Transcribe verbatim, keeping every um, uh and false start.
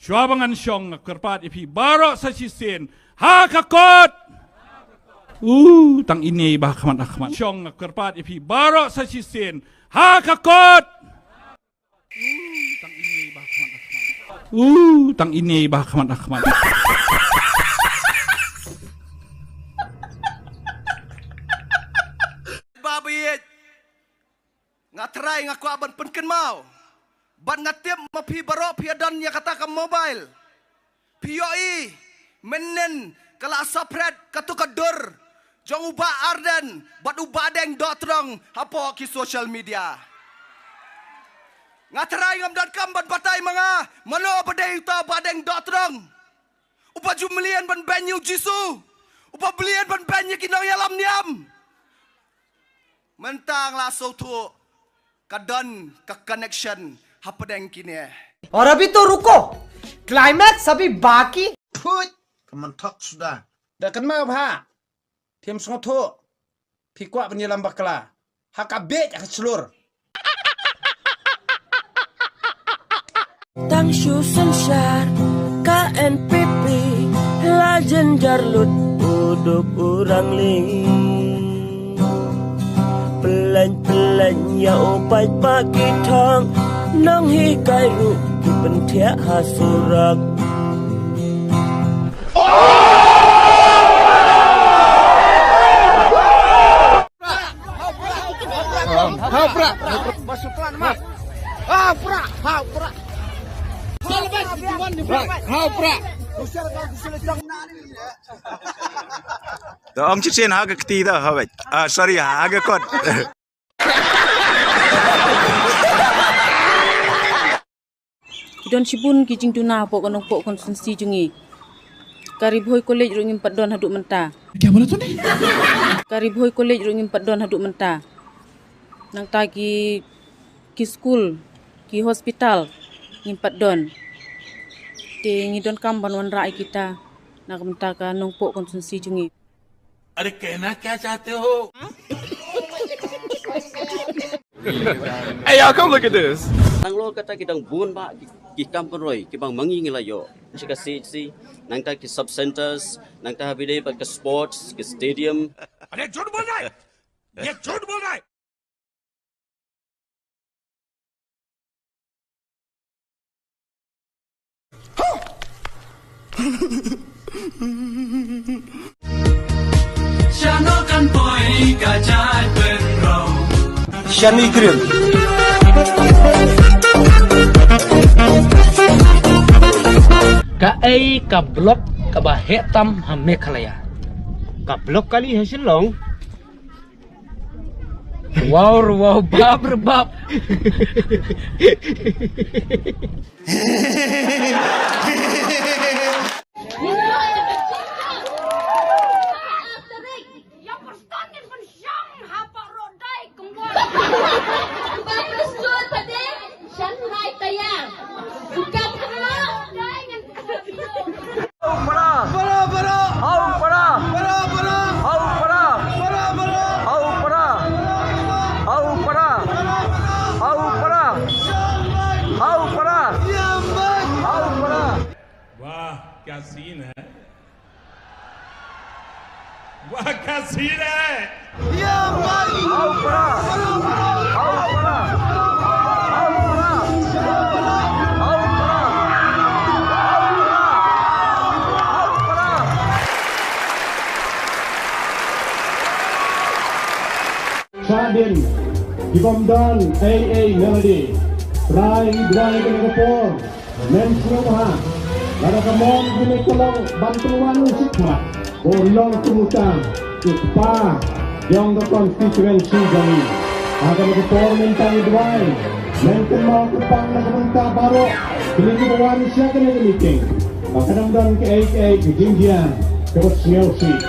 Shuwa ba ngan shong nga kyrpad ïa phi baroh sa shisien ha ka kot. U tang ine ba khmat ha khmat. Shong nga kyrpad ïa phi baroh sa shisien ha ka kot. U tang ine ba khmat ha khmat. U tang ine ba khmat ha khmat. Ba bieit. Nga trai nga kwah ban pynkynmaw. Bad nga tip ma phi baroh phi don ïa kata ka mobile. Phi ïohi mynnin ka la saphret katu ka dur jong u Bah Ardent bad u Bah Deng Dohtdong hapoh ki social media. Nga trai ngam donkam ban batai ma nga mano ba dei uta Bah Deng Dohtdong. Uba ju mlien ban beiñ ïa u Jisu. Uba mlien ban beiñ ïa ki nongïalam niam. Mynta nga la sngewthuh ka don ka connection hapdeng kine. और अभी तो रुको, क्लाइमैक्स अभी बाकी। Phuit, ka man thok suda. Da kan ma bha. Phim sngewthuh. Phi kwah ban ïalam bakla. Ha ka beit ha ka shlur. Tang shu synshar ka N P P la jynjar lut u duk u rangli. Pyllein pyllein ïa u paidbah ki thong nonghikai ruh ki pynthiah ha surok. To ong shisien ha ka kti to, ha wait. Ah, sorry, ha ka kot. Ki don shibun ki jingduna hapoh ka Nongpoh constituency jong ngi. Ka Ri Bhoi College ruh ngim pat don haduh mynta. Kya bola tune? Ka Ri Bhoi College ruh ngim pat don haduh mynta. Nangta ki, ki skul, ki hospital ngim pat don. Te ngi donkam ban wanrah ïa kita na ka bynta ka Nongpoh constituency jong ngi. अरे कहना क्या चाहते हो? Hey, y'all, come look at this. Nang lo kata ki dang bun ba ki, ki kam pynroi ki bang mangi ngi la ïoh. Shi ka C H C, nangta ki sub centers, nangta ha bide ba ka sports, ki stadium. अरे झूठ बोल रहा है, ये झूठ बोल रहा है। Shano kan poi ka jait pynroi. Shani krim. Kaei ka block kaba heh tam ha Meghalaya? Ka block kali ha Shillong. Wow, wow, bap re bap. Hau para. Para, para. Hau para. Para, para. Hau para. Para, para. Hau para. Hau para. Hau para. Hau para. Hau para. Hau para. वाह, क्या सीन है। वाह, क्या सीन है। Shah din, ki bym don ei ei melody. Trai duwai kane ka por. Mem sngewbha, lada ka mon jong me ka long ban pynwan u sngewbha, ko long kumuta u kpa jong ka constituency jong ngi. Ha kane ka por mynta ngi duwai, men kynmaw kyrpang na ka bynta baroh kine kiba wan sha kane ka meeting, ba kan ym don kaei kaei ka jingjia kaba sngewsih.